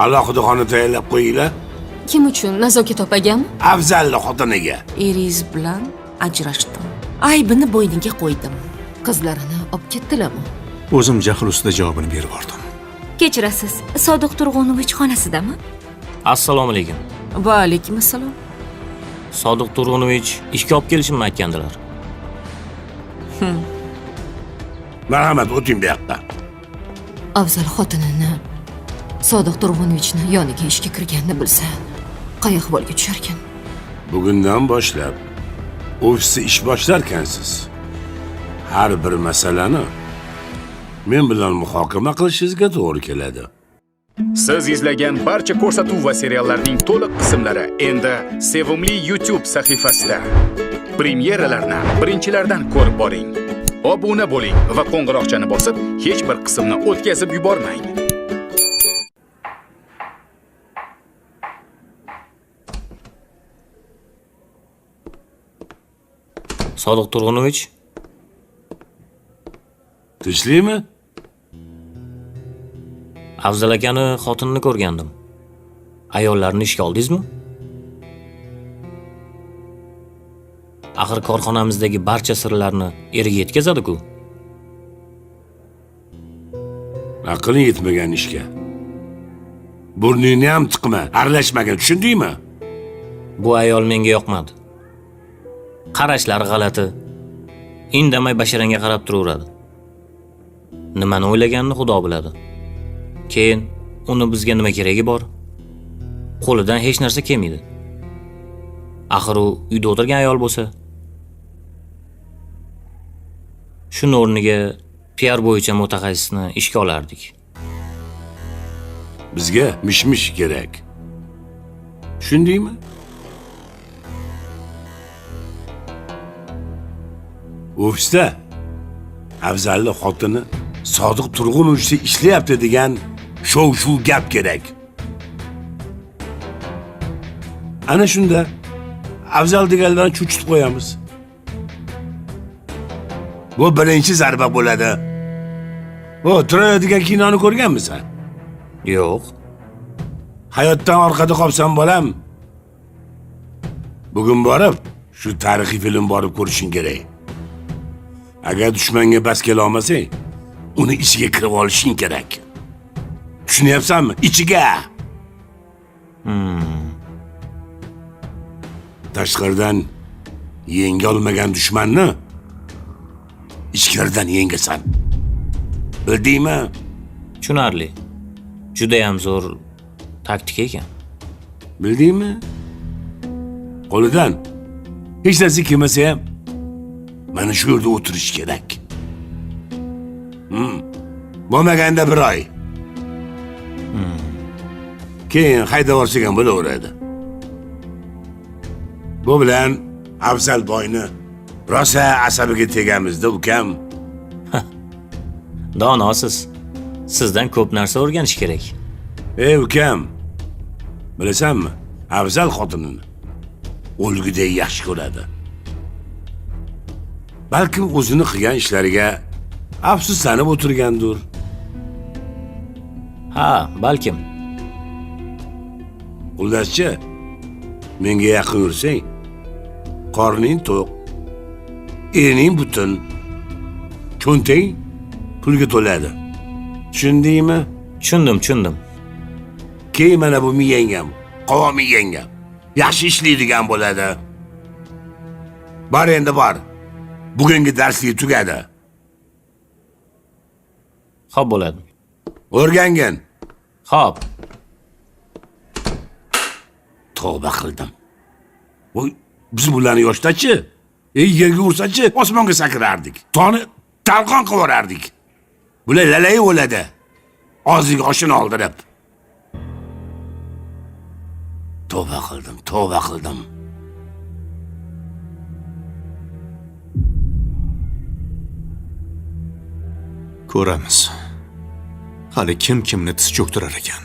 Alohida xona tayyorlab qo'yinglar. Kim uchun? Nazokat opagami? Afzalni xotiniga. Eringiz bilan ajrashdim. Aybini bo'yniga qo'ydim. Qizlarini olib ketdilarmi? O'zim jahl ustida javobini berib yubordim. Kechirasiz, Sodiq Turg'unovich xonasidami? Assalomu alaykum. Va alaykum assalom. Sodiq Turg'unovich ishga olib kelishimni aytgandilar. Marhamat, o'ting bu yoqqa. Afzal xotinini Sodiq Turg'unovichni yoniga ishga kirganini bilsa, qay ahvolga tusharkan? Bugundan boshlab ofisda ish boshlarkansiz. Har bir masalani men bilan muhokama qilishingizga to'g'ri keladi. Siz izlagan barcha ko'rsatuv va seriallarning to'liq qismlari endi sevimli YouTube sahifasida. Premyeralarni birinchilardan ko'rib boring. Obuna bo'ling va qo'ng'iroqchani bosib, hech bir qismni o'tkazib yubormang. Sodiq Turg'unovich, Tinchlikmi? Afzal akani xotinini ko'rgandim. Ayollarni ishga oldingizmi? Axir korxonamizdagi barcha sirlarni eriga yetkazadi-ku. Aqling yetmagan ishga. Burningni ham tiqma, aralashmagin, tushundingmi? Bu ayol menga yoqmadi. Qarashlari g'alati. Indamay basharangga qarab turaveradi. Nimani o'ylaganini Xudo biladi. Keyin uni bizga nima keragi bor? Qo'lidan hech narsa kelmaydi. Axir u uyda o'tirgan ayol bo'lsa. Shuni o'rniga PR bo'yicha mutaxassisni ishga olardik. Bizga mish-mish kerak. Tushundingmi? Ofisda Afzalni xotini Sodiq Turg'unovichda ishlayapti degan shov-shuv gap kerak. Ana shunda Afzal deganlarni cho'chitib qo'yamiz. Bu birinchi zarba bo'ladi. O, Troya degan kinoni ko'rganmisan? Yo'q. Hayotdan orqada qolsan bolam. Bugun borib shu tarixiy film borib ko'rishing kerak. Agar dushmanga bas kela olmasang, uni ichiga kirib olishing kerak. Tushunyapsanmi? Ichiga. Tashqaridan yenga olmagan dushmanni ichkaridan yengasan. Bildingmi? Tushunarli. Juda ham zo'r taktika ekan. Bildingmi? Qo'lidan hech narsa kelmasa ham mana shu yerda o'tirish kerak. Bo'lmaganda bir oy. Keyin haydab yuborsak ham bo'laveradi. Bu bilan Afzal boyni rosa asabiga tegamizda, ukam. Donosiz. Sizdan ko'p narsa o'rganish kerak. Ey ukam, bilasanmi? Afzal xotinini o'lgudek yaxshi ko'radi. Balkim o'zini qilgan ishlariga afsuslanib o'tirgandir. Ha, balkim. Xullaschi, menga yaqin yursang, qorning to'q, ening butun, cho'ntang pulga to'ladi. Tushundingmi? Tushundim, tushundim. Keyin mana bu miyang ham, qovoq miyang ham yaxshi ishlaydigan bo'ladi. Bor endi bor. Bugungi darslik tugadi. Xo'p bo'ladi. O'rgangin. Xo'p. Tavba qildim. Voy, biz bularni yoshdachi, yerga ursachi, osmonga sakrardik. Toni talqon qilib yuborardik. Bular lalayib o'ladi. Og'ziga oshini oldirib. Tavba qildim, tavba qildim. Ko'ramiz. Hali kim kimni tiz cho'ktirar ekan.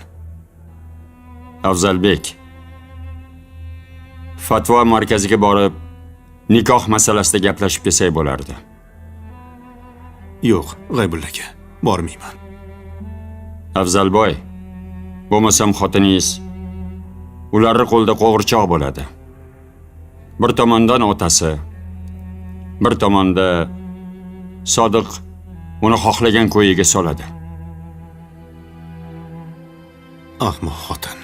Afzalbek, fatvo markaziga borib, nikoh masalasida gaplashib kelsak bo'lardi. Yo'q, G'aybulla aka, bormayman. Afzalboy, Bo'lmasam xotiningiz ularning qo'lida qo'g'irchoq bo'ladi. Bir tomondan otasi, bir tomonda Sodiq uni xohlagan ko'yiga soladi. Ahmoq xotin.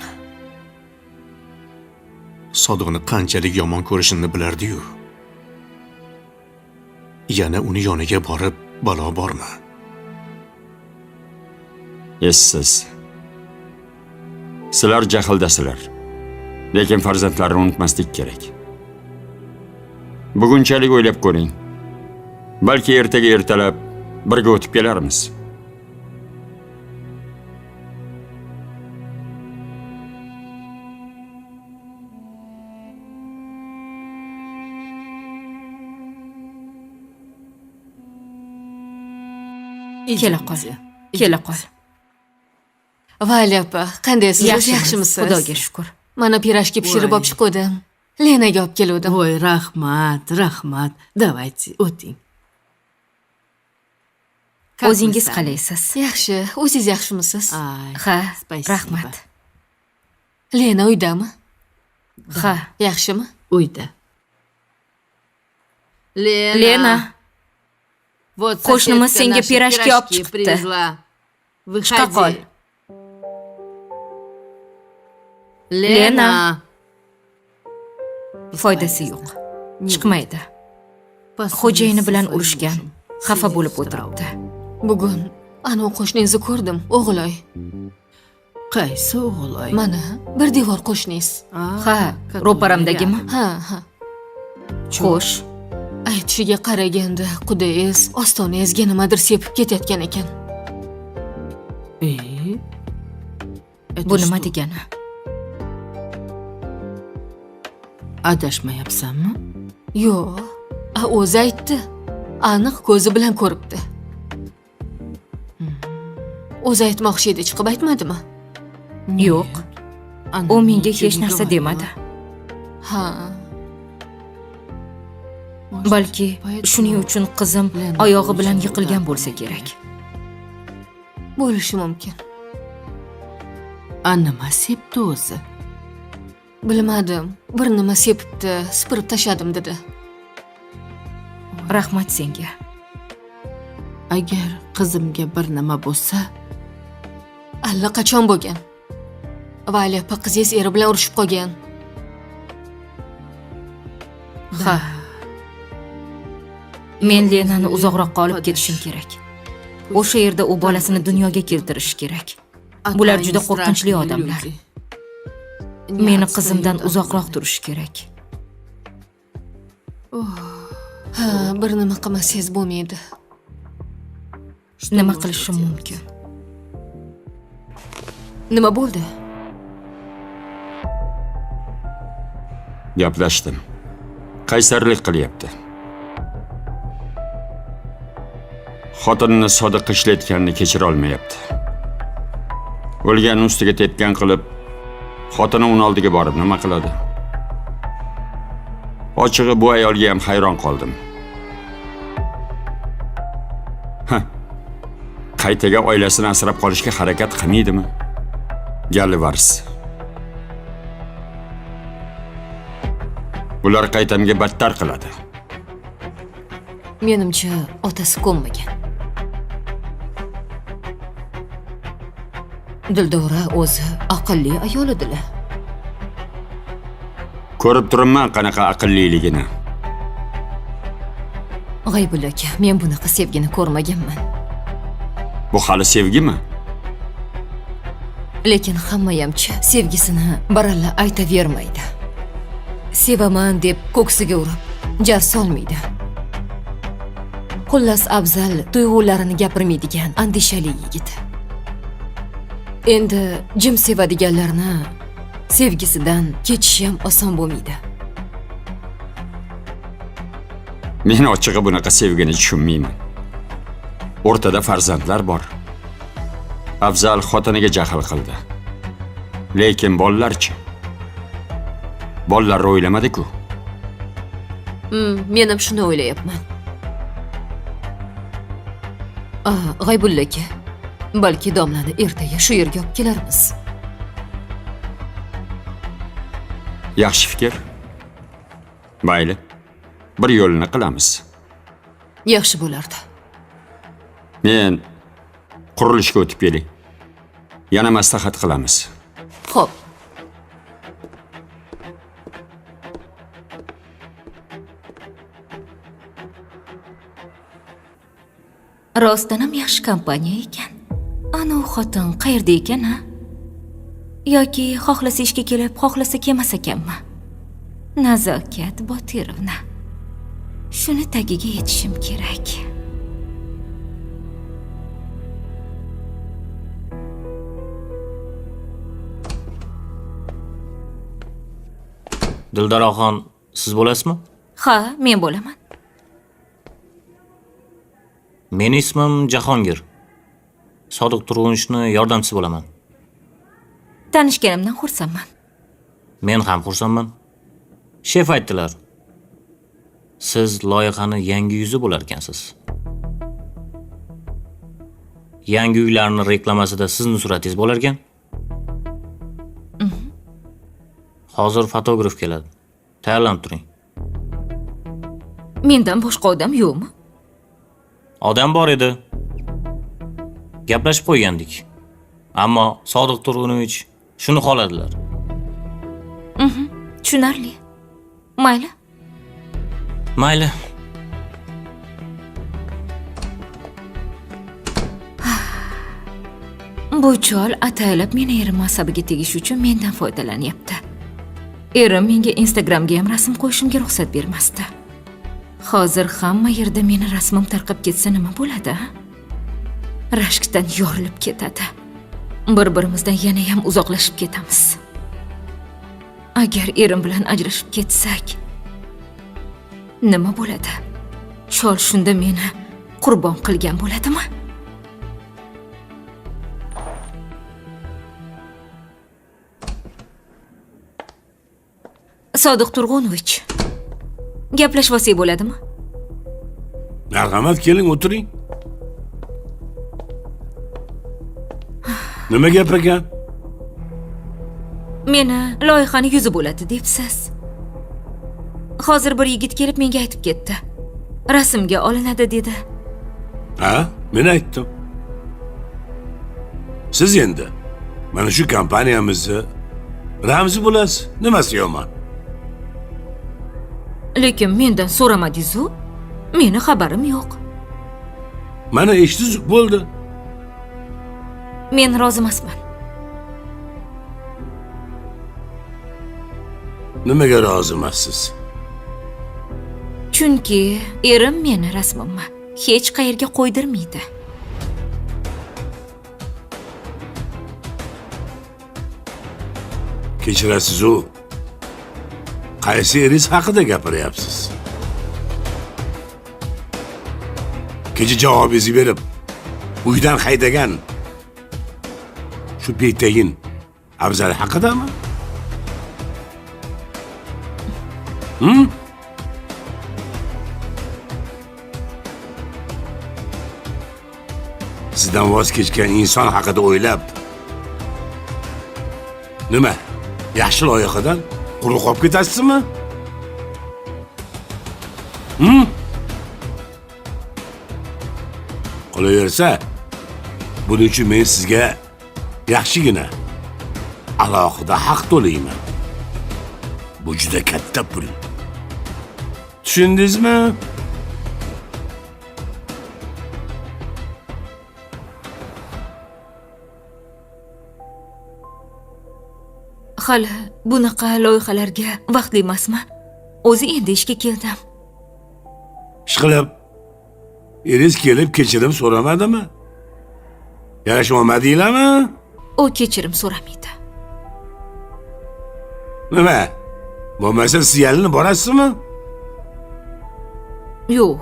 Sodiqni qanchalik yomon ko'rishini bilardi-yu. Yana uni yoniga borib balo bormi? Essiz. Sizlar jahldasizlar. Lekin farzandlarni unutmaslik kerak. Bugunchalik o'ylab ko'ring. Balki ertaga ertalab birga o'tib kelarmiz. Kela qol. Kela qol. Valya opa, qandaysiz? Yaxshimisiz? Xudoga shukr. Mana pirojki pishirib olib chiqdim. Lenaga olib keluvdim. Voy, rahmat, rahmat. Давайте, o'ting. O'zingiz qalaysiz? Yaxshi, o'zingiz yaxshimisiz? Ha, rahmat. Lena uydami? Ha. Yaxshimi? Uyda. Lena. Qo'shnimiz senga pirojki olib chiqibdi. Chiqa qol. Lena. Foydasi yo'q. Chiqmaydi. Xo'jayini bilan urushgan, xafa bo'lib o'tiribdi. Bugun ana qo'shningizni ko'rdim, o'g'iloy. Qaysi o'g'iloy? Mana, bir devor qo'shningiz. Ha, ro'paramdagimi? Ha, ha. Xo'sh. Aytishiga qaraganda qudangiz ostonangizga nimadir sepib ketayotgan ekan. Bu nima degani? Adashmayapsanmi? Yo'q, o'zi aytdi. Aniq ko'zi bilan ko'ribdi. O'zi aytmoqchi edi, chiqib aytmadimi? Yo'q. U menga hech narsa demadi. Ha. Balki shuning uchun qizim oyog'i bilan yiqilgan bo'lsa kerak. Bo'lishi mumkin. A nima sepdi o'zi? Bilmadim. Bir nima sepibdi, sipirib tashladim dedi. Rahmat senga. Agar qizimga bir nima bo'lsa, allaqachon bo'lgan. Valya opa qizingiz eri bilan urushib qolgan. Ha. Men Lenani uzoqroqqa olib ketishim kerak. O'sha yerda u bolasini dunyoga keltirishi kerak. Bular juda qo'rqinchli odamlar. Meni qizimdan uzoqroq turishi kerak. Ha, bir nima qilmasangiz bo'lmaydi. Nima qilishim mumkin? Nima bo'ldi? Gaplashdim. Qaysarlik qilyapti. Xotinini Sodiq ishlayotganini kechira olmayapti. O'lganning ustiga tepgan qilib, xotini uni oldiga borib nima qiladi? Ochig'i bu ayolga ham hayron qoldim. Ha. Qaytaga oilasini asrab qolishga harakat qilmaydimi? Galivars. Bular qaytamga battar qiladi. Menimcha, otasi ko'nmagan. Dildora o'zi aqlli ayol edilar. Ko'rib turibman qanaqa aqlliligini. G'aybulla aka, men bunaqa sevgini ko'rmaganman. Bu hali sevgimi? Lekin hammayamchi sevgisini baralla aytavermaydi. Sevaman deb ko'ksiga urib, jar solmaydi. Xullas, Afzal tuyg'ularini gapirmaydigan andishali yigit. Endi jim sevadiganlarni sevgisidan kechishi ham oson bo'lmaydi. Men ochig'i bunaqa sevgini tushunmayman. O'rtada farzandlar bor. Afzal xotiniga jahl qildi. Lekin bolalarchi? Bolalar o'ylamadi-ku. Men ham shuni o'ylayapman. G'aybulla aka, balki domlani ertaga shu yerga olib kelarmiz. Yaxshi fikr. Mayli. Bir yo'lini qilamiz. Yaxshi bo'lardi. Men qurilishga o'tib kelay. Yana maslahat qilamiz. Xo'p. Rostdan ham yaxshi kompaniya ekan. Ana u xotin qayerda ekan, ha? Yoki xohlasa ishga kelib, xohlasa kelmas ekanmi? Nazokat Botirovna. Shuni tagiga yetishim kerak. Dildaroxon, siz bo'lasizmi? Ha, men bo'laman. Meni ismim Jahongir. Sodiq Turg'unovichni yordamchisi bo'laman. Tanishganimdan xursandman. Men ham xursandman. Shef aytdilar. Siz loyihani yangi yuzi bo'lar ekansiz. Yangi uylarning reklamasida sizni suratingiz bo'lar ekan. Hozir fotograf keladi. Tayyorlanib turing. Mendan boshqa odam yo'qmi? Odam bor edi. Gaplashib qo'ygandik. Ammo Sodiq Turg'unovich shuni xohladilar. Tushunarli. Mayli. Mayli. Bu chol ataylab meni erim asabiga tegish uchun mendan foydalanyapti. Erim menga Instagramga ham rasm qo'yishimga ruxsat bermasdi. Hozir hamma yerda meni rasmim tarqab ketsa nima bo'ladi, a? Rashkdan yorilib ketadi. Bir-birimizdan yana ham uzoqlashib ketamiz. Agar erim bilan ajrashib ketsak, nima bo'ladi? Chol shunda meni qurbon qilgan bo'ladimi? Sodiq Turg'unovich, gaplashib olsak bo'ladimi? Marhamat, keling, o'tiring. Nima gap ekan? Meni loyihani yuzi bo'ladi debsiz. Hozir bir yigit kelib menga aytib ketdi. Rasmga olinadi dedi. Ha, men aytdim. Siz endi mana shu kompaniyamizni ramzi bo'lasiz. Nimasi yomon? Lekin mendan so'ramadingiz-u. Meni xabarim yo'q. Mana eshitdingiz, bo'ldi. Men rozi emasman. Nimaga rozi emassiz? Chunki erim meni rasmimni hech qayerga qo'ydirmaydi. Kechirasiz-u. Qaysi eringiz haqida gapiryapsiz? Kecha javobingizni berib, uydan haydagan shu betayin Afzal haqidami? Sizdan voz kechgan inson haqida o'ylab, nima, yaxshi loyihadan quruq qolib ketasizmi? Qolaversa, buning uchun men sizga yaxshigina alohida haq to'layman. Bu juda katta pul. Tushundingizmi? Hali bunaqa loyihalarga vaqtli emasmi? O'zi endi ishga keldim. Ishqilib, eringiz kelib kechirim so'ramadimi? Yarashib olmadinglarmi? U kechirim so'ramaydi. Nima? Bo'lmasa siz yalinib borasizmi? Yo'q.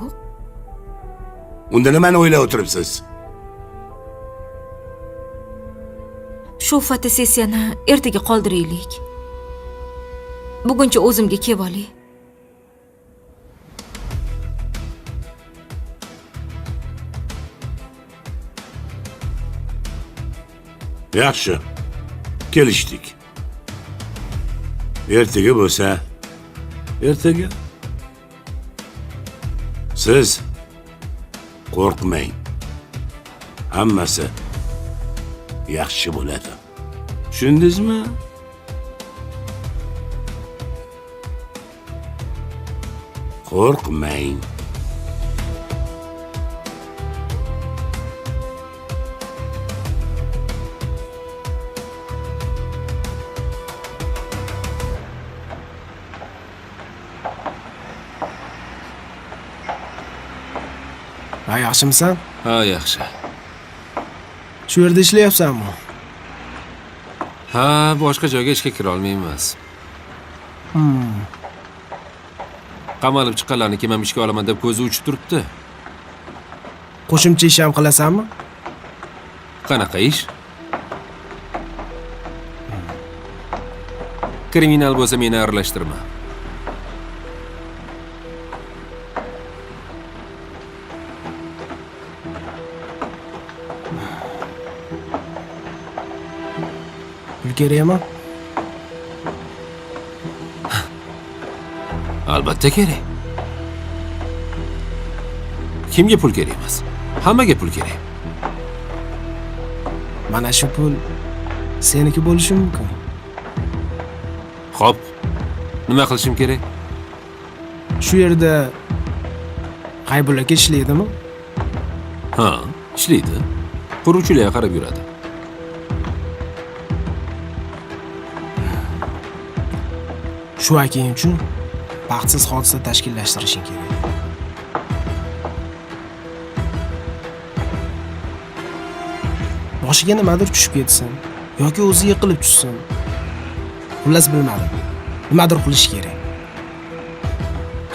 Unda nimani o'ylab o'tiribsiz? Shu fotosessiyani ertaga qoldiraylik. Buguncha o'zimga kelib olay. Yaxshi. Kelishdik. Ertaga bo'lsa, ertaga. Siz qo'rqmang. Hammasi yaxshi bo'ladi. Tushundingizmi? Qo'rqmang. Ha, yaxshimisan? Ha, yaxshi. Shu yerda ishlayapsanmi? Ha, boshqa joyga ishga kira olmaymiz. Qamalib chiqqanlarni kim ham ishga olaman deb ko'zi uchib turibdi. Qo'shimcha ish ham qilasanmi? Qanaqa ish? Kriminal bo'lsa meni aralashtirma. Pul kerakmi? Albatta kerak. Kimga pul kerak emas? Hammaga pul kerak. Mana shu pul seniki bo'lishi mumkin. Xo'p, nima qilishim kerak? Shu yerda G'aybulla aka ishlaydimi? Ha, ishlaydi. Quruvchilarga qarab yuradi. Shu akang uchun baxtsiz hodisa tashkillashtirishing kerak. Boshiga nimadir tushib ketsin yoki o'zi yiqilib tushsin. Xullas bilmadim. Nimadir qilish kerak.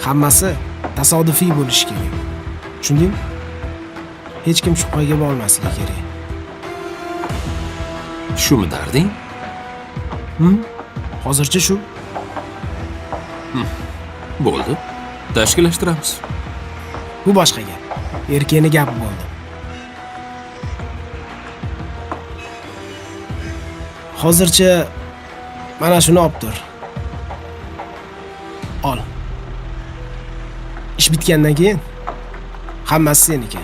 Hammasi tasodifiy bo'lishi kerak. Tushundingmi? Hech kim shubhaga bormasligi kerak. Shumi darding? Hozircha shu. Bo'ldi. Tashkillashtiramiz. Bu boshqa gap. Erkakning gapi bo'ldi. Hozircha mana shuni olib tur. Ol. Ish bitgandan keyin hammasi seniki.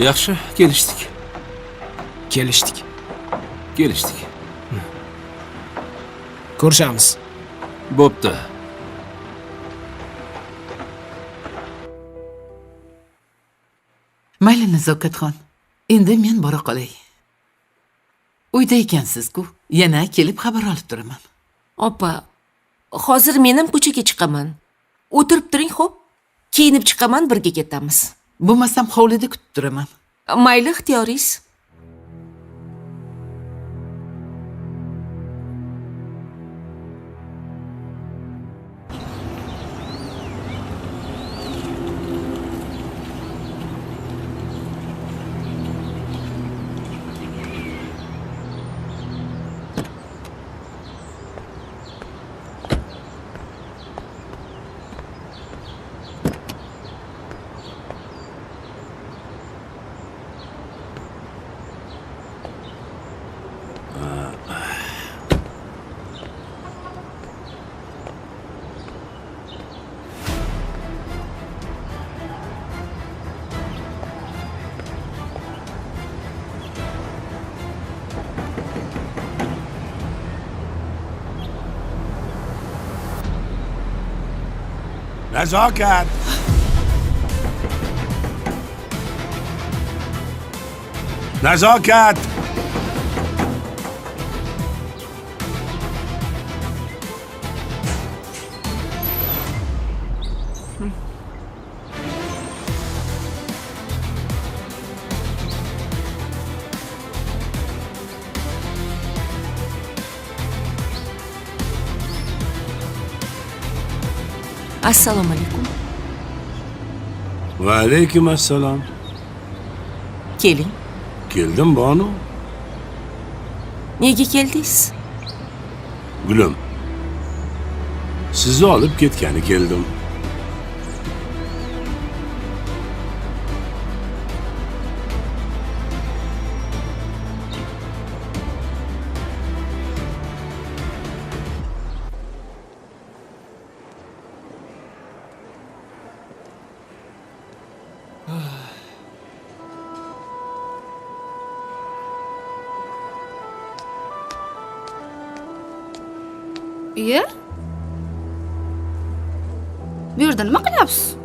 Yaxshi, kelishdik. Kelishdik. Kelishdik. Ko'rishamiz. Bo'pti. Mayli Nazokatxon, endi men bora qolay. Uyda ekansiz-ku, yana kelib xabar olib turaman. Opa, hozir men ham ko'chaga chiqaman. O'tirib turing, xo'p? Kiyinib chiqaman, birga ketamiz. Bo'lmasam hovlida kutib turaman. Mayli, ixtiyoringiz. Nazokat. Nazokat. Assalomu alaykum. Va alaykum assalom. Keling. Keldim Bonu. Nega keldingiz? Gulim. Sizni olib ketgani keldim. Iye? Bu yerda nima qilyapsiz?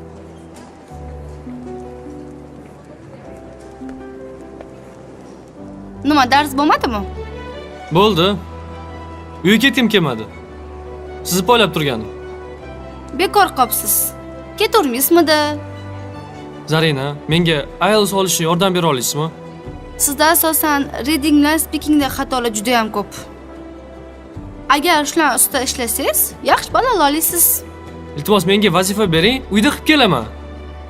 Nima, dars bo'lmadimi? Bo'ldi. Uyga ketgim kelmadi. Sizni poylab turganim. Bekor qopsiz. Ketavermaysizmi-da? Zarina, menga IELTS olishga yordam bera olasizmi? Sizda asosan reading bilan speakingda xatolar juda ham ko'p. Agar shular ustida ishlasangiz, yaxshi ball ola olasiz. Iltimos, menga vazifa bering, uyda qilib kelaman.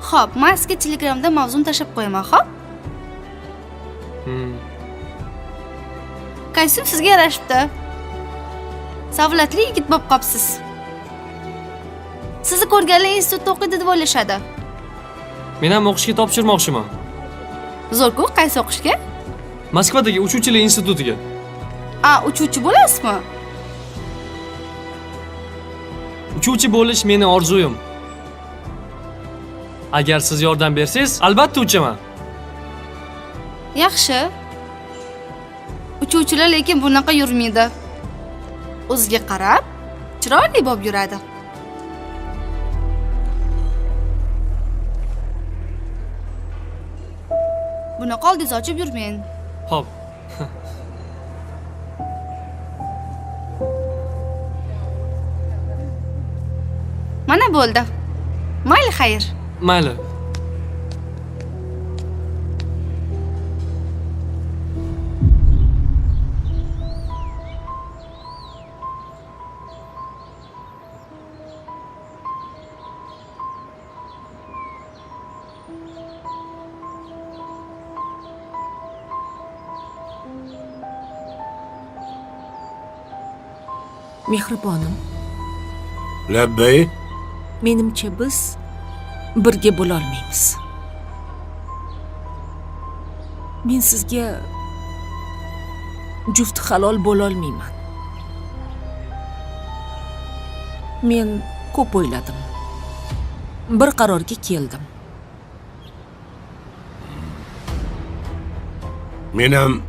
Xo'p, men sizga Telegramda mavzuni tashlab qo'yaman, xo'p? Kostyum sizga yarashibdi. Savlatli yigit bo'lib qopsiz. Sizni ko'rganlar institutda o'qiydi deb o'ylashadi. Men ham o'qishga topshirmoqchiman. Zo'r-ku, qaysi o'qishga? Moskvadagi uchuvchilik institutiga. A, uchuvchi bo'lasizmi? Uchuvchi bo'lish meni orzuyim. Agar siz yordam bersangiz, albatta uchaman. Yaxshi. Uchuvchilar lekin bunaqa yurmaydi. O'ziga qarab, chiroyli bo'lib yuradi. Bunaqa oldingiz ochib yurmang. Xo'p. Mana bo'ldi. Mayli, xayr. Mayli. Mehribonim. Labbay. Menimcha biz birga bo'la olmaymiz. Men sizga juft halol bo'la olmayman. Men ko'p o'yladim. Bir qarorga keldim. Men ham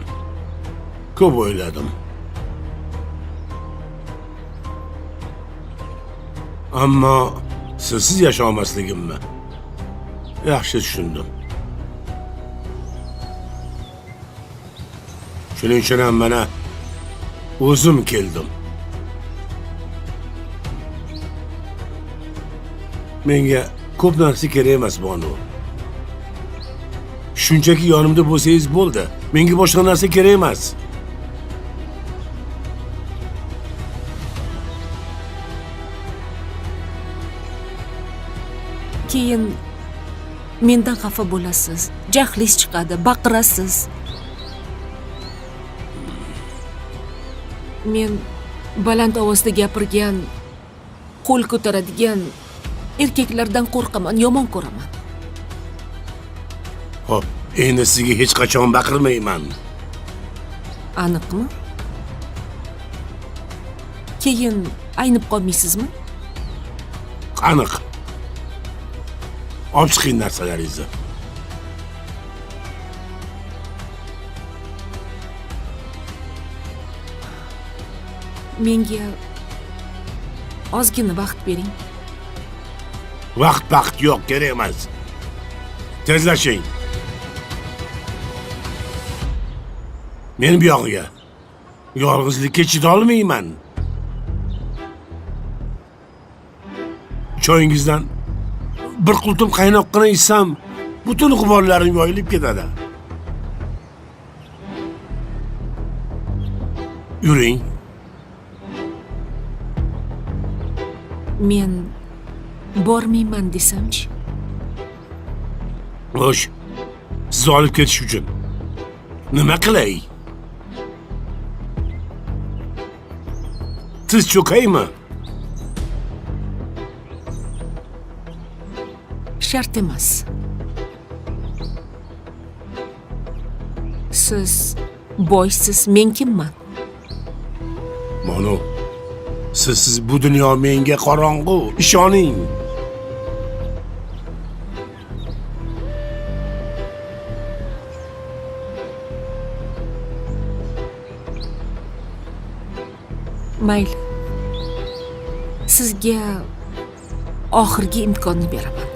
ko'p o'yladim. Ammo sizsiz yasha olmasligimni yaxshi tushundim. Shuning uchun ham mana o'zim keldim. Menga ko'p narsa kerak emas, Bonu. Shunchaki yonimda bo'lsangiz bo'ldi. Menga boshqa narsa kerak emas. Keyin mendan xafa bo'lasiz, jahlingiz chiqadi, baqirasiz. Men baland ovozda gapirgan, qo'l ko'taradigan erkaklardan qo'rqaman, yomon ko'raman. Xo'p, endi sizga hech qachon baqirmayman. Aniqmi? Keyin aynib qolmaysizmi? Aniq. Olib chiqing narsalaringizni. Menga ozgina vaqt bering. Vaqt yo'q, kerak emas. Tezlashing. Men bu yog'iga yolg'izlikka chidolmayman. Choyingizdan bir qultum qaynoqqina ichsam, butun g'uborlarim yoyilib ketadi. Yuring. Men bormayman desamchi? Xo'sh, sizni olib ketish uchun nima qilay? Tiz cho'kaymi? Shart emas. Siz boysiz, men kimman? Bonu, sizsiz bu dunyo menga qorong'u, ishoning. Mayli. Sizga oxirgi imkonni beraman.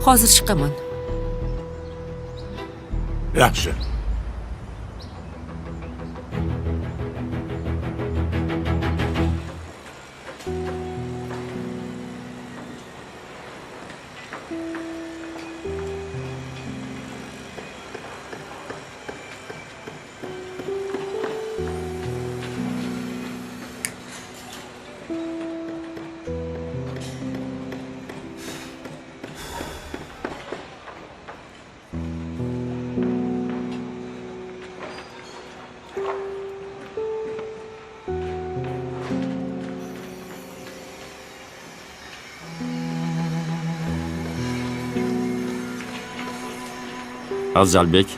Hozir chiqaman. Yaxshi. Afzalbek,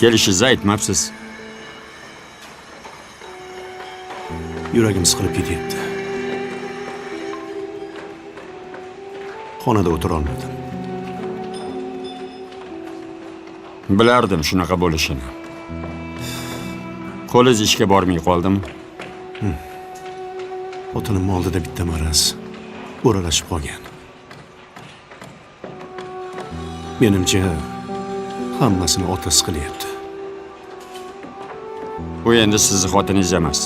kelishingizni aytmabsiz. Yuragim siqilib ketyapti. Xonada o'tira olmadim. Bilardim shunaqa bo'lishini. Qo'lingiz ishga bormay qoldimi? Xotinim oldida bitta maraz o'ralashib qolgan. Menimcha hammasini otasi qilyapti. Bu endi sizni xotiningiz emas.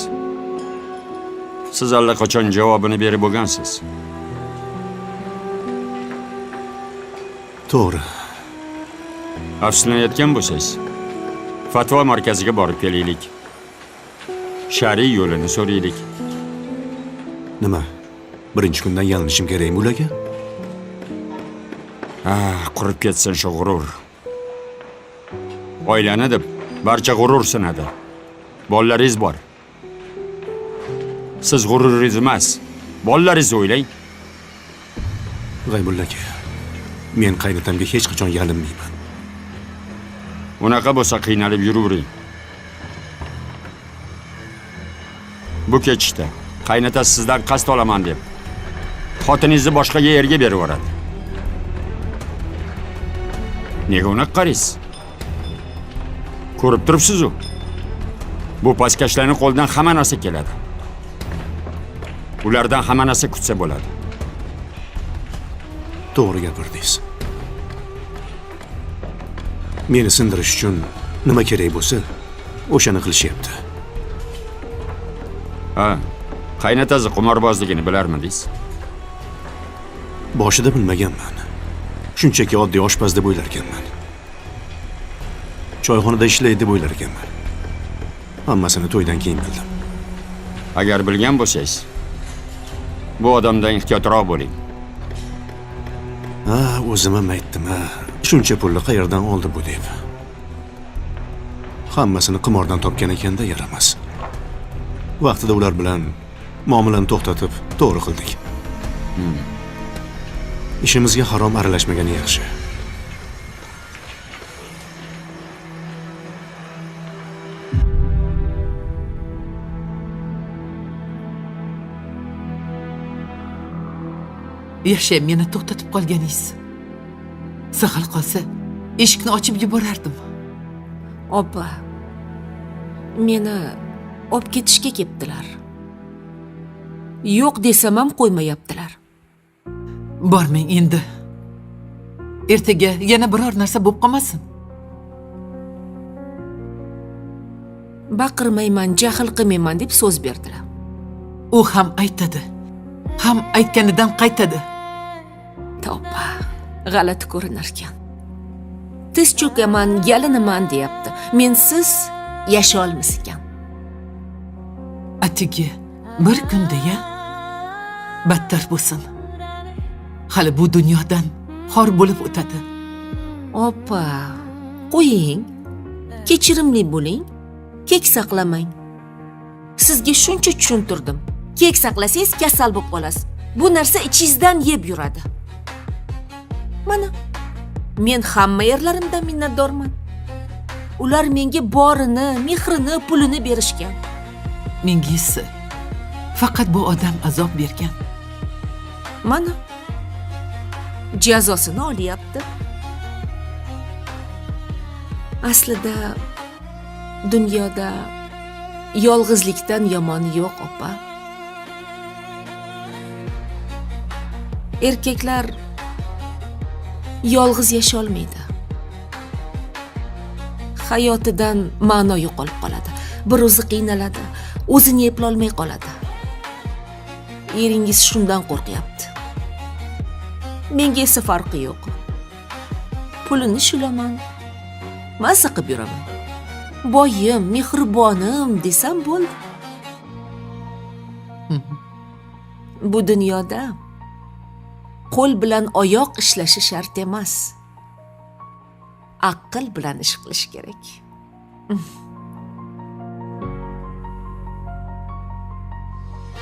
Siz allaqachon javobini berib bo'lgansiz. To'g'ri. Afsuslanayotgan bo'lsangiz, fatvo markaziga borib kelaylik. Shariy yo'lini so'raylik. Nima? Birinchi kundan yalinishim kerakmi ularga? Ah, qurib ketsin shu g'urur. Oilani deb barcha g'urur sinadi. Bolalaringiz bor. Siz g'ururingiz emas, bolalaringizni o'ylang. G'aybulla aka, men qaynotamga hech qachon yalinmayman. Unaqa bo'lsa qiynalib yuravering. Bu ketishda qaynotasi sizdan qasd olaman deb xotiningizni boshqaga erga berib yuboradi. Nega unaqa qaraysiz? Ko'rib turibsiz-u. Bu pastkashlarning qo'lidan hamma narsa keladi. Ulardan hamma narsa kutsa bo'ladi. To'g'ri gapirdingiz. Meni sindirish uchun nima kerak bo'lsa, o'shani qilishyapti. Ha, qaynotasi qimorbozligini bilarmidingiz? Boshida bilmaganman. Shunchaki oddiy oshpaz deb o'ylar ekanman. Choyxonada ishlaydi deb o'ylar ekanman. Hammasini to'ydan keyin bildim. Agar bilgan bo'lsangiz, bu odamdan ehtiyotroq bo'ling. Ha, o'zim ham aytdim, ha. Shuncha pulni qayerdan oldi bu deb. Hammasini qimordan topgan ekanda yaramas. Vaqtida ular bilan muomalani to'xtatib, to'g'ri qildik. Ishimizga harom aralashmagani yaxshi. Yaxshi, meni to'xtatib qolganingiz. Sahal qolsa, eshikni ochib yuborardim. Opa, meni olib ketishga kelibdilar. Yo'q desam ham qo'ymayaptilar. Bormang endi. Ertaga yana biror narsa bo'lib qolmasin. Baqirmayman, jahl qilmayman deb so'z berdilar. U ham aytadi, ham aytganidan qaytadi. Tavba, g'alati ko'rinar ekan. Tiz cho'kaman, yalinaman deyapti. Mensiz yasha olmas ekan. Atigi bir kunda-ya battar bo'lsin. Hali bu dunyodan xor bo'lib o'tadi. Opa, qo'ying. Kechirimli bo'ling. Kek saqlamang. Sizga shuncha tushuntirdim. Kek saqlasangiz kasal bo'lib qolasiz. Bu narsa ichingizdan yeb yuradi. Mana men hamma yerlarimdan minnatdorman. Ular menga borini, mehrini, pulini berishgan. Menga esa faqat bu odam azob bergan. Mana jazosini olyapti. Aslida dunyoda yolg'izlikdan yomoni yo'q, opa. Erkaklar yolg'iz yasholmaydi. Hayotidan ma'no yo'qolib qoladi. Bir o'zi qiynaladi, o'zini eplolmay qoladi. Eringiz shundan qo'rqyapti. Menga esa farqi yo'q. Pulini shulaman. Mazza qilib yuraman. Boyim, mehribonim desam bo'ldi. Bu dunyoda qo'l bilan oyoq ishlashi shart emas. Aql bilan ish qilish kerak.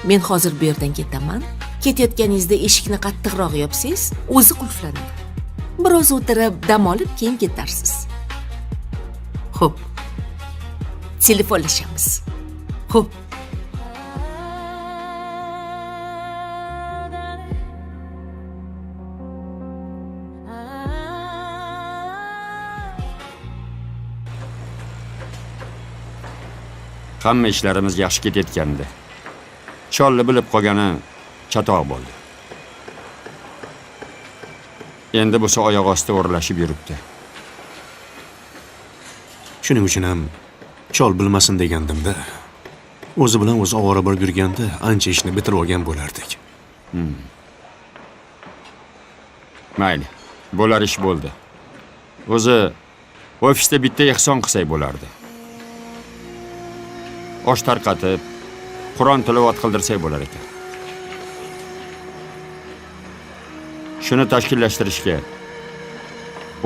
Men hozir bu yerdan ketaman. Ketayotganingizda eshikni qattiqroq yopsangiz, o'zi qulflanadi. Biroz o'tirib, dam olib, keyin ketarsiz. Xo'p. Telefonlashamiz. Xo'p. Hamma ishlarimiz yaxshi ketayotgandi. Cholni bilib qolgani chatoq bo'ldi. Endi bo'lsa oyoq osti o'rlashib yuribdi. Shuning uchun ham chol bilmasin degandim-da. O'zi bilan o'zi ovora bo'lib yurganda ancha ishni bitirib olgan bo'lardik. Mayli, bo'lar ish bo'ldi. O'zi ofisda bitta ehson qilsak bo'lardi. Osh tarqatib, Qur'on tilovat qildirsak bo'lar ekan. Shuni tashkillashtirishga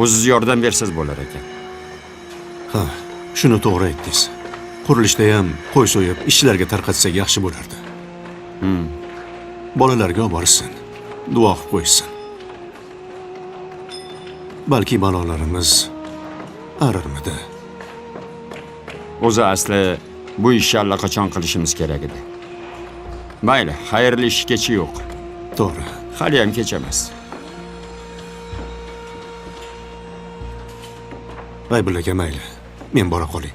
o'zingiz yordam bersangiz bo'lar ekan. Ha, shuni to'g'ri aytdingiz. Qurilishda ham qo'y so'yib ishchilarga tarqatsak yaxshi bo'lardi. Bolalarga olib borsin, duo qilib qo'ysin. Balki balolarimiz arirmidi. O'zi asli bu ishni allaqachon qilishimiz kerak edi. Mayli, xayrli ish kechi yo'q. To'g'ri. Hali ham kech emas. G'aybulla aka, mayli. Men bora qolay.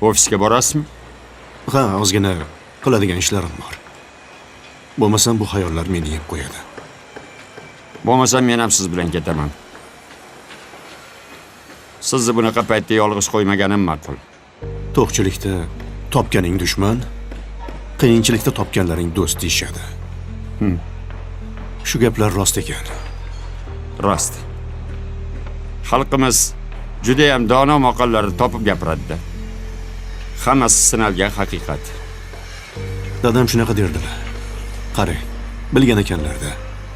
Ofisga borasizmi? Ha, ozgina qiladigan ishlarim bor. Bo'lmasam bu xayollar meni yeb qo'yadi. Bo'lmasam men ham siz bilan ketaman. Sizni bunaqa paytda yolg'iz qo'ymaganim ma'qul. To'qchilikda topganing dushman, qiyinchilikda topganlaring do'st deyishadi. Shu gaplar rost ekan. Rost. Xalqimiz juda ham dono maqollarni topib gapiradi-da. Hammasi sinalgan haqiqat. Dadam shunaqa derdilar. Qarang, bilgan ekanlar-da.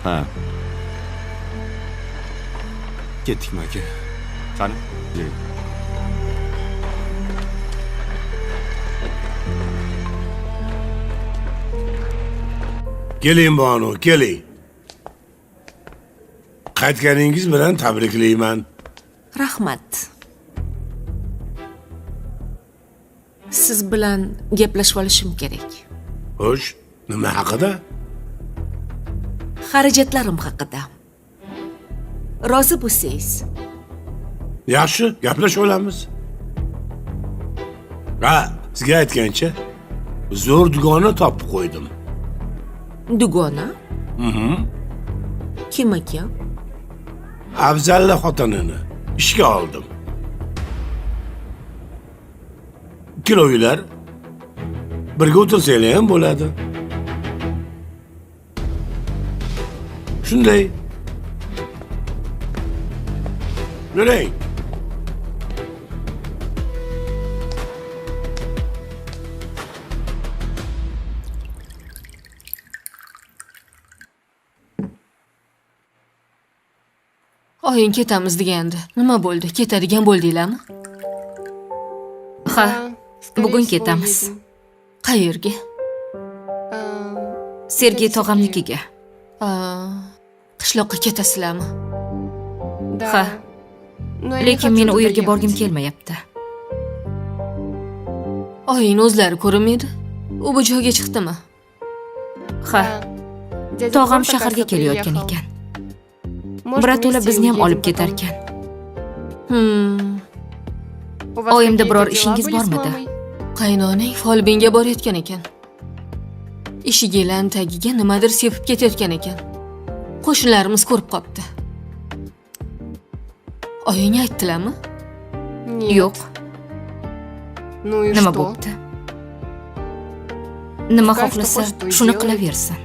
Ha. Ketdikmi aka? Qani, yuring. Keling Bonu, keling. Qaytganingiz bilan tabriklayman. Rahmat. Siz bilan gaplashib olishim kerak. Xo'sh, nima haqida? Xarajatlarim haqida. Rozi bo'lsangiz. Yaxshi, gaplashib olamiz. Ha, sizga aytgancha zo'r dugona topib qo'ydim. Dugona? Kim ekan? Afzalli xotinini ishga oldim. Ikkilovlar birga o'tirsanglar ham bo'ladi. Shunday. Yuring. Oying ketamiz degandi. Nima bo'ldi? Ketadigan bo'ldinglarmi? Ha, bugun ketamiz. Qayerga? Sergey tog'amnikiga. Qishloqqa ketasizlarmi? Ha. Lekin meni u yerga borgim kelmayapti. Oying o'zlari ko'rinmaydi. U bu joyga chiqdimi? Ha. Tog'am shaharga kelayotgan ekan. Birato'la bizni ham olib ketar ekan. Oyimda biror ishingiz bormidi? Qaynonang folbinga borayotgan ekan. Eshigilan tagiga nimadir sepib ketayotgan ekan. Qo'shnilarimiz ko'rib qopti. Oying aytdilarmi? Yo'q. Nima bo'pti? Nima xohlasa, shuni qilaversin.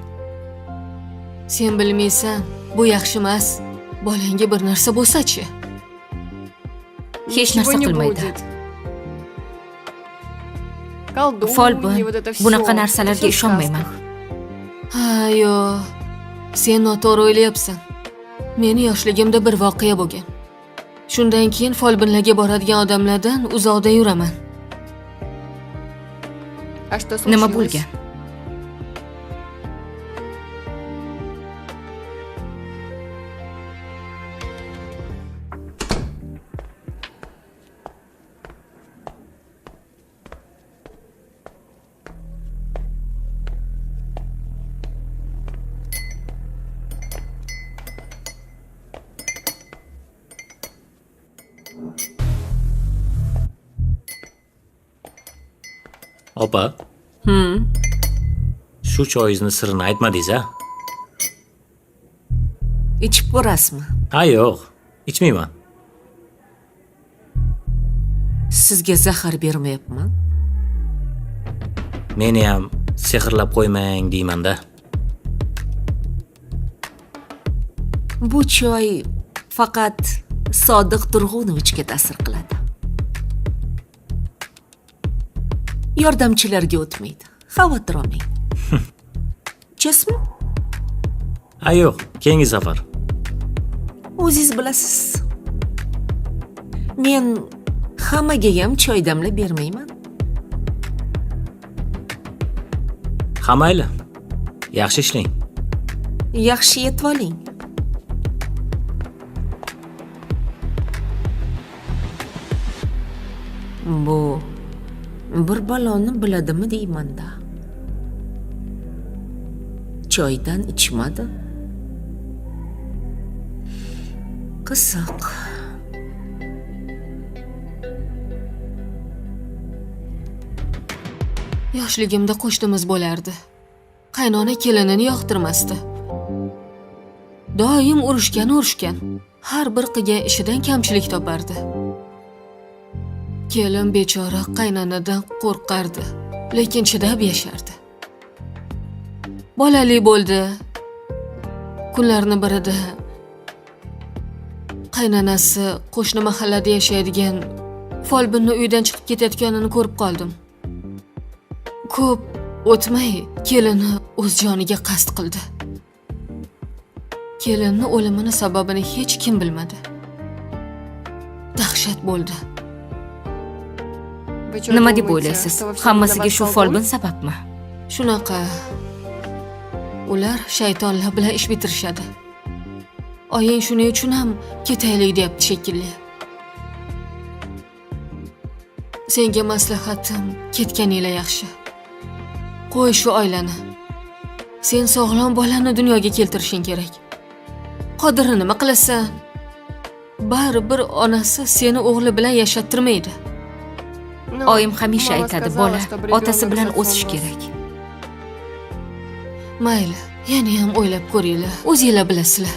Sen bilmaysan, bu yaxshi emas. Bolangga bir narsa bo'lsa-chi? Hech narsa qilmaydi. Folbin, bunaqa narsalarga ishonmayman. Ha, yo'q. Sen noto'g'ri o'ylayapsan. Meni yoshligimda bir voqea bo'lgan. Shundan keyin folbinlarga boradigan odamlardan uzoqda yuraman. Nima bo'lgan? Opa. Shu choyingizni sirini aytmadingiz-a? Ichib ko'rasizmi? Ha, yo'q, ichmayman. Sizga zahar bermayapman. Meni ham sehrlab qo'ymang deyman-da. Bu choy faqat Sodiq Turg'unovichga ta'sir qiladi. Yordamchilarga o'tmaydi. Xavotir olmang. Ichasizmi? Ha, yo'q, keyingi safar. O'zingiz bilasiz. Men hammaga ham choy damlab bermayman. Ha, mayli. Yaxshi ishlang. Yaxshi yetib oling. Bu bir baloni biladimi deyman-da. Choydan ichmadi. Qiziq. Yoshligimda qo'shnimiz bo'lardi. Qaynona kelinini yoqtirmasdi. Doim urushgan. Har bir qilgan ishidan kamchilik topardi. Kelin bechora qaynonadan qo'rqardi, lekin chidab yashardi. Bolali bo'ldi. Kunlarning birida qaynonasi qo'shni mahallada yashaydigan folbinni uydan chiqib ketayotganini ko'rib qoldim. Ko'p o'tmay kelini o'z joniga qasd qildi. Kelinni o'limini sababini hech kim bilmadi. Dahshat bo'ldi. Nima deb o'ylaysiz? Hammasiga shu folbin sababmi? Shunaqa. Ular shaytonlar bilan ish bitirishadi. Oying shuning uchun ham ketaylik deyapti shekilli. Senga maslahatim, ketganinglar yaxshi. Qo'y shu oilani. Sen sog'lom bolani dunyoga keltirishing kerak. Qodirni nima qilasan? Baribir onasi seni o'g'li bilan yashattirmaydi. Oyim hamisha aytadi, bola otasi bilan o'sish kerak. Mayli, yana ham o'ylab ko'ringlar, o'zinglar bilasizlar.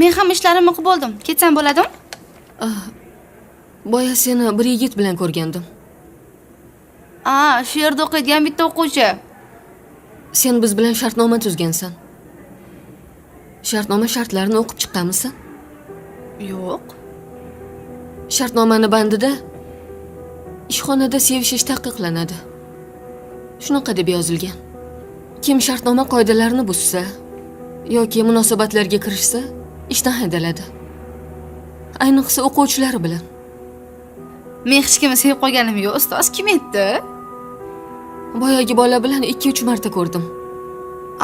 Men ham ishlarimni qilib bo'ldim. Ketsam bo'ladimi? Boya seni bir yigit bilan ko'rgandim. Shu yerda o'qiydigan bitta o'quvchi. Sen biz bilan shartnoma tuzgansan. Shartnoma shartlarini o'qib chiqqanmisan? Yo'q. Shartnomani bandida ishxonada sevishish taqiqlanadi. Shunaqa deb yozilgan. Kim shartnoma qoidalarini buzsa yoki munosabatlarga kirishsa, ishdan haydaladi. Ayniqsa o'quvchilari bilan. Men hech kimni sevib qolganim yo'q, ustoz. Kim aytdi? Boyagi bola bilan 2-3 marta ko'rdim.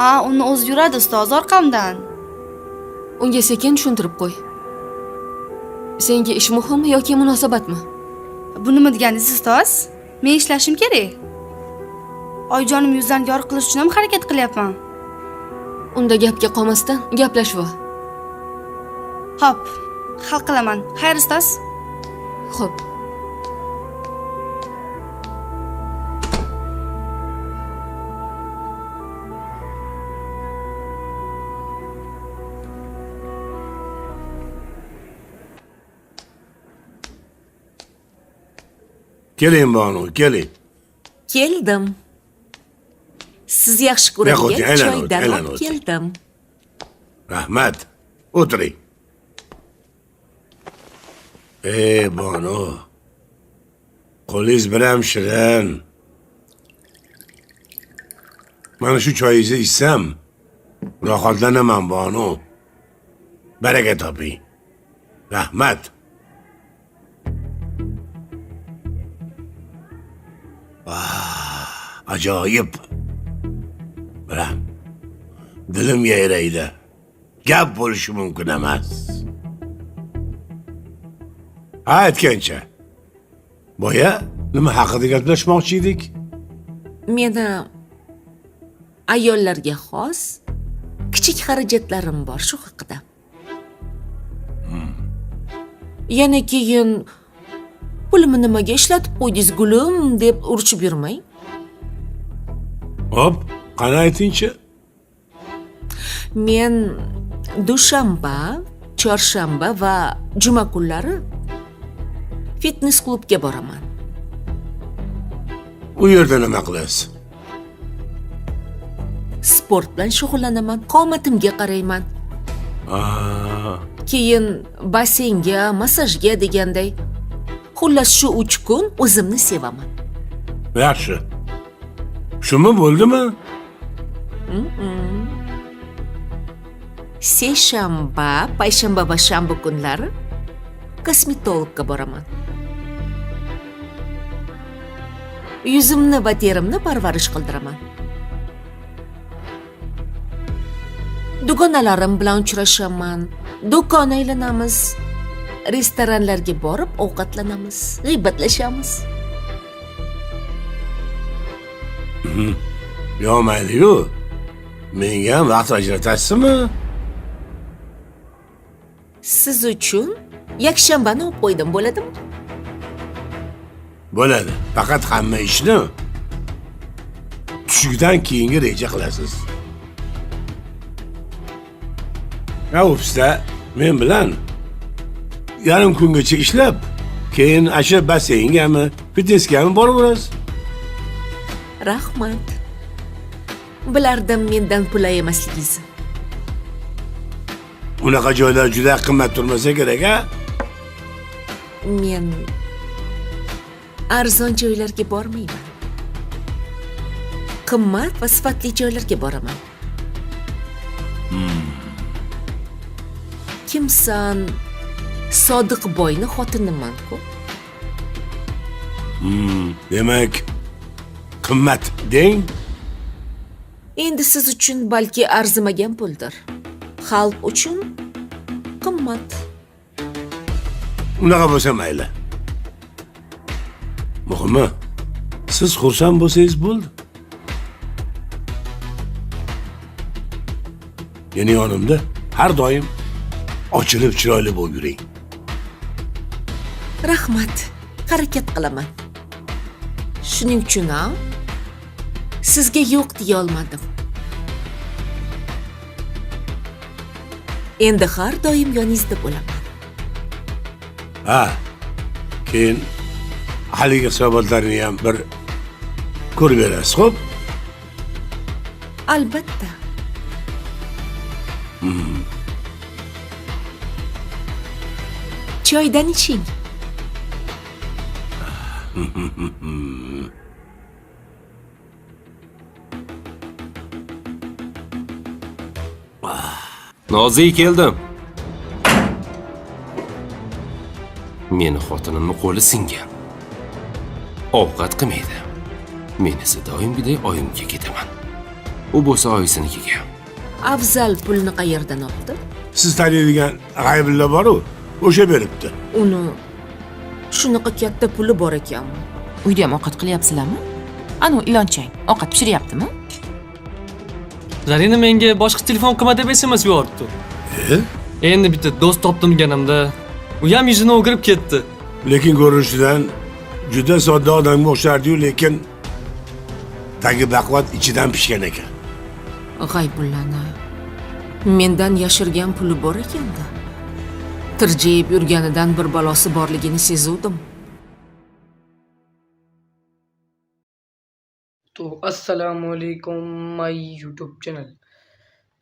A, uni o'zi yuradi ustoz orqamdan. Unga sekin tushuntirib qo'y. Senga ish muhimmi yoki munosabatmi? Bu nima deganingiz ustoz? Men ishlashim kerak. Oyijonim yuzdan yorug' qilish uchun ham harakat qilyapman. Unda gapga qolmasdan gaplashib ol. Xo'p, hal qilaman. Xayr ustoz. Xo'p. Keling Bonu, keling. Keldim. Siz yaxshi ko'radigan choydan olib keldim. Rahmat. O'tiring. Ey Bonu. Qo'lingiz biram shirin. Mana shu choyingizni ichsam rohatlanaman Bonu. Baraka toping. Rahmat. Ajoyib. Biram. Dilim yayraydi. Gap bo'lishi mumkin emas. Ha, aytgancha. Boya nima haqida gaplashmoqchi edik? Meni ayollarga xos kichik xarajatlarim bor, shu haqida. Yana keyin pulimni nimaga ishlatib qo'ydingiz gulim deb urchib yurmang. Hop, qani aytingchi? Men dushanba, chorshanba va juma kunlari fitness klubga boraman. U yerda nima qilasiz? Sport bilan shug'ullanaman, qomatimga qarayman. Keyin basseynga, massajga deganday. Xullas shu 3 kun o'zimni sevaman. Yaxshi. Shumi bo'ldimi? Seshanba, payshanba va shanba kunlari kosmetologga boraman. Yuzimni va terimni parvarish qildiraman. Dugonalarim bilan uchrashaman, do'kon aylanamiz, restoranlarga borib ovqatlanamiz, g'iybatlashamiz. Yo, mayli-yu. Menga ham vaqt ajratasizmi? Siz uchun yakshanbani olib qo'ydim, bo'ladimi? Bo'ladi. Faqat hamma ishni tushlikdan keyingi reja qilasiz. Ha, ofisda men bilan yarim kungacha ishlab, keyin asha basseyngami, fitnessgami boraverasiz. Rahmat. Bilardim mendan pul ayamasligingizni. Unaqa joylar juda qimmat turmasa kerak, a? Men arzon joylarga bormayman. Qimmat va sifatli joylarga boraman. Kimsan? Sodiq boyni xotiniman-ku. Demak, qimmat deng? Endi siz uchun balki arzimagan puldir. Xalq uchun qimmat. Unaqa bo'lsa mayli. Muhimi, siz xursand bo'lsangiz bo'ldi. Meni yonimda har doim ochilib chiroyli bo'lib yuring. Rahmat, harakat qilaman. Shuning uchun ham sizga yo'q deya olmadim. Endi har doim yoningizda bo'laman. Ha, keyin haligi hisobotlarni ham bir ko'rib berasiz, xo'p? Albatta. Choydan iching. Nozik keldim. Meni xotinimni qo'li singan. Ovqat qilmaydi. Men esa doimgiday oyimga ketaman. U bo'lsa oyisinikiga. Afzal pulni qayerdan oldi? Siz taniydigan G'aybulla bor-u, o'sha beribdi. Uni shunaqa katta puli bor ekanmi? Uyda ham ovqat qilyapsizlarmi? Anu ilonchang ovqat pishiryaptimi? Zarina menga boshqa telefon qilma deb SMS yuboribdi. Endi bitta do'st topdim deganimda, u ham yuzini o'girib ketdi. Lekin ko'rinishidan juda sodda odamga o'xshardi-yu, lekin tagi baquvvat ichidan pishgan ekan. G'aybullani mendan yashirgan puli bor ekanda. Tirjayib yurganidan bir balosi borligini sezuvdim. तो अस्सलामुअलैकुम my YouTube channel.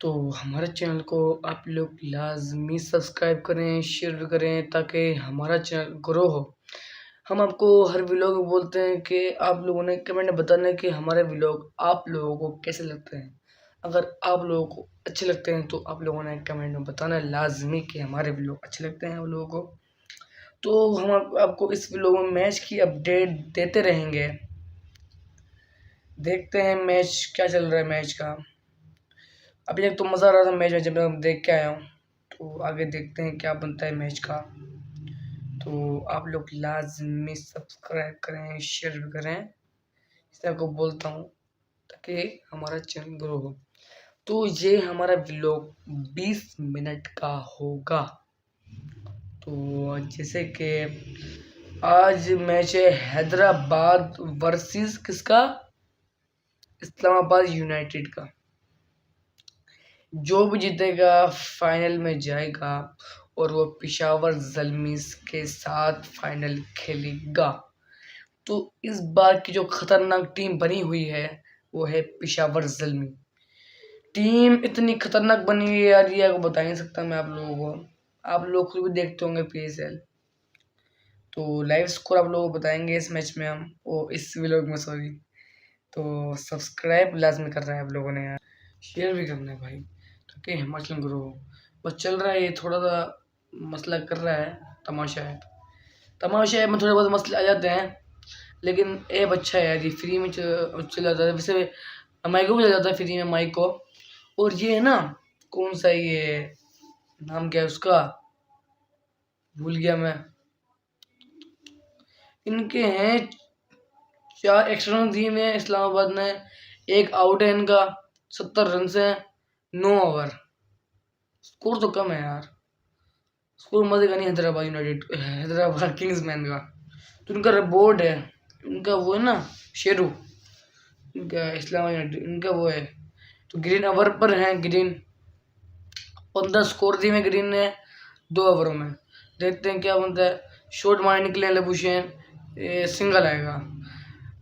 तो हमारे चैनल को आप लोग लाजमी सब्सक्राइब करें, शेयर भी करें ताकि हमारा चैनल ग्रो हो। हम आपको हर व्लॉग में बोलते हैं कि आप लोगों ने कमेंट में बताना कि हमारे व्लॉग आप लोगों को कैसे लगते हैं। अगर आप लोगों को अच्छे लगते हैं तो आप लोगों ने कमेंट में बताना लाजमी कि हमारे व्लॉग अच्छे लगते हैं आप लोगों को। तो हम आपको इस व्लॉग में मैच की अपडेट देते रहेंगे। देखते हैं मैच क्या चल रहा है मैच का। अभी तक तो मज़ा आ रहा था मैच में जब मैं देख के आया हूँ, तो आगे देखते हैं क्या बनता है मैच का। तो आप लोग लाजमी सब्सक्राइब करें, शेयर भी करें, इस आपको बोलता हूँ ताकि हमारा चैनल ग्रो हो। तो ये हमारा व्लॉग 20 मिनट का होगा। तो जैसे कि आज मैच है हैदराबाद वर्सेस किसका, इस्लामाबाद यूनाइटेड का। जो भी जीतेगा फाइनल में जाएगा और वो पेशावर ज़ल्मीज़ के साथ फाइनल खेलेगा। तो इस बार की जो ख़तरनाक टीम बनी हुई है वो है पेशावर ज़ल्मी। टीम इतनी ख़तरनाक बनी हुई है यार, ये आपको बता नहीं सकता मैं आप लोगों को। आप लोग खुद भी देखते होंगे PSL। तो लाइव स्कोर आप लोगों को बताएंगे इस मैच में हम, वो इस व्लॉग में सॉरी। तो सब्सक्राइब लाजमी कर रहा है आप लोगों ने यार, शेयर भी करना है भाई ताकि हमारा चैनल ग्रो हो। बस चल रहा है ये, थोड़ा सा मसला कर रहा है, तमाशा है, तमाशा है में थोड़े बहुत मसले आ जाते हैं, लेकिन ऐप अच्छा है यार, ये फ्री में चल जाता है। वैसे माइको भी चल जाता है फ्री में, माइको। और ये है ना कौन सा, ये नाम क्या है उसका, भूल गया मैं। इनके हैं 4 एक्स्ट्रा रन दिए हैं इस्लामाबाद ने, एक आउट है इनका, 70 रन से 9 ओवर। स्कोर तो कम है यार, स्कोर मज़े का नहीं हैदराबाद यूनाइटेड, हैदराबाद किंग्समैन का। तो उनका बोर्ड है, उनका वो है ना शेरू, उनका इस्लामाबाद यूनाइटेड, इनका वो है। तो ग्रीन ओवर पर हैं ग्रीन, 15 स्कोर दिए हैं ग्रीन ने 2 ओवरों में। देखते हैं क्या बनता है। शॉट मारने निकले लबुशेन, सिंगल आएगा,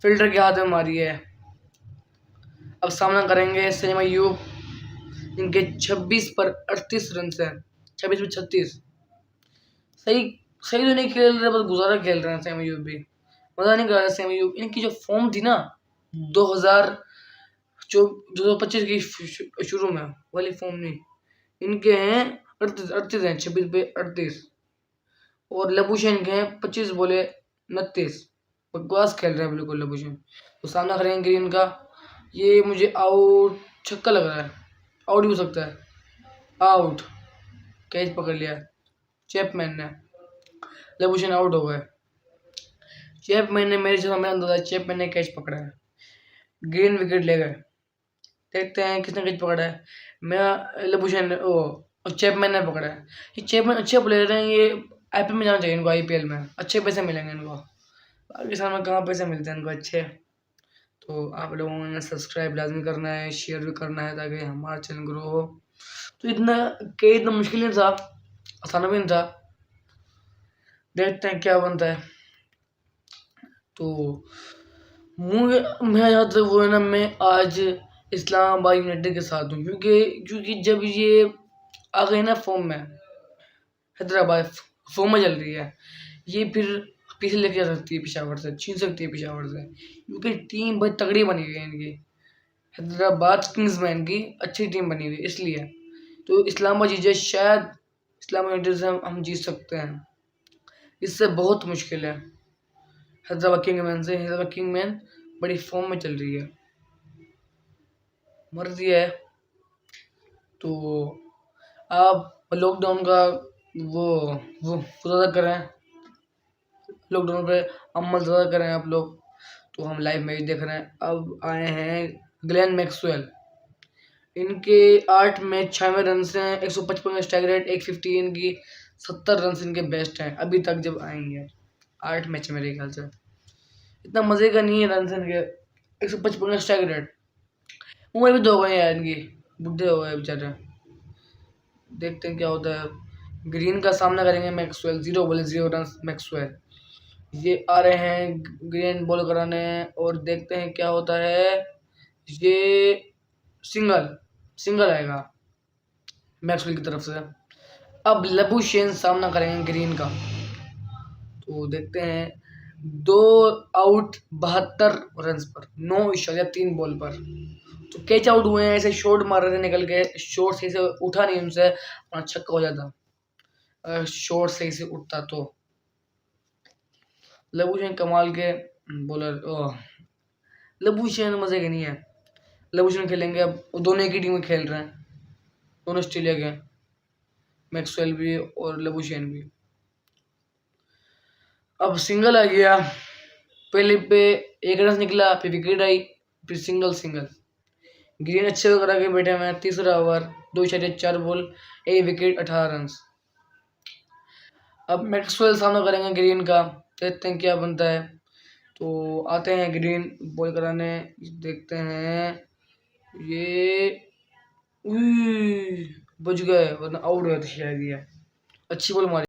फील्डर के हाथ में मारी है। अब सामना करेंगे सलीम अयूब, इनके 26 पर 38 रन हैं, 26 पर 36। सही सही तो नहीं खेल रहे, बस गुजारा खेल रहे हैं सलीम अयूब भी, मज़ा नहीं कर रहा सलीम अयूब। इनकी जो फॉर्म थी ना 2025 की शुरू में वाली फॉर्म नहीं, इनके हैं 38 हैं, 26 पे 38। और लबुशेन के हैं 25 बोले 29। बकवास खेल रहे हैं बिल्कुल लबुशेन। तो सामना करेंगे ग्रीन का, ये मुझे आउट छक्का लग रहा है, आउट भी हो सकता है, आउट, कैच पकड़ लिया चैपमैन ने, लबुशेन आउट हो गए। चैपमैन ने, मेरे जैसा मेरा अंदाजा, चैपमैन ने कैच पकड़ा है, ग्रीन विकेट ले गए। देखते हैं किसने कैच पकड़ा है। मेरा लबुशेन वो चैपमैन ने पकड़ा है। ये चैपमैन अच्छे प्लेयर हैं, ये आईपीएल में जाना चाहिए इनको, आईपीएल में अच्छे पैसे मिलेंगे इनको, पाकिस्तान में कहाँ पैसे मिलते हैं इनको अच्छे। तो आप लोगों ने सब्सक्राइब लाजमी करना है, शेयर भी करना है ताकि हमारा चैनल ग्रो हो। तो इतना कई इतना मुश्किल नहीं था, आसान भी नहीं था। देखते हैं क्या बनता है। तो मुझे मैं यहाँ तक वो है ना, मैं आज इस्लामाबाद यूनाइटेड के साथ हूँ, क्योंकि जब ये आ गए ना फॉर्म में, हैदराबाद फॉर्म में चल रही है, ये फिर पीछे लेके जा सकती है पेशावर से, छीन सकती है पेशावर से, क्योंकि टीम बहुत तगड़ी बनी हुई है इनकी, हैदराबाद किंग्समैन की अच्छी टीम बनी हुई है, इसलिए तो इस्लामाबाद जीत जाए, शायद इस्लामाबाद यूनाइटेड से हम जीत सकते हैं, इससे बहुत मुश्किल है। Hyderabad Kingman से। हैदराबाद किंगमैन बड़ी फॉर्म में चल रही है, मर्जी है। तो आप लॉकडाउन का वो वो ज़्यादा करें, लॉकडाउन पे अमल ज़्यादा करें आप लोग। तो हम लाइव मैच देख रहे हैं। अब आए हैं ग्लेन मैक्सवेल, इनके 8 मैच 96 रन हैं, 155 का स्ट्राइक रेट, 150 इनकी, 70 रन इनके बेस्ट हैं अभी तक जब आएंगे। 8 मैच मेरे ख्याल से इतना मज़े का नहीं है रन इनके, 155 का स्ट्राइक रेट। उम्र भी दो गए यार इनकी, बुढ़े हो गए बेचारे। देखते हैं क्या होता है। ग्रीन का सामना करेंगे Maxwell, 0 ball 0 run Maxwell. ये आ रहे हैं ग्रीन बॉल कराने और देखते हैं क्या होता है। ये सिंगल सिंगल आएगा मैक्सवेल की तरफ से। अब लबुशेन सामना करेंगे ग्रीन का, तो देखते हैं। 2 आउट 72 रन पर, 9.3 बॉल पर। तो कैच आउट हुए हैं, ऐसे शॉट मार रहे थे निकल के, शॉट सही से उठा नहीं उनसे, और छक्का हो जाता अगर शॉट सही से उठता तो। लबुशेन कमाल के बॉलर, लबुशेन मज़े के नहीं है। लबुशेन खेलेंगे अब, दोनों एक ही टीम में खेल रहे हैं, दोनों ऑस्ट्रेलिया के, मैक्सवेल भी और लबुशेन भी। अब सिंगल आ गया, पहले पे 1 रन निकला, फिर विकेट आई, फिर single single. Green अच्छे करा के बैठे हुए हैं। तीसरा over 2.4 ball, 1 wicket 18 run. अब मैक्सवेल सामना करेंगे ग्रीन का, देखते हैं क्या बनता है। तो आते हैं ग्रीन बॉल कराने, देखते हैं ये बच गए, वरना आउट हो जाते शायद। ये अच्छी बॉल मारी।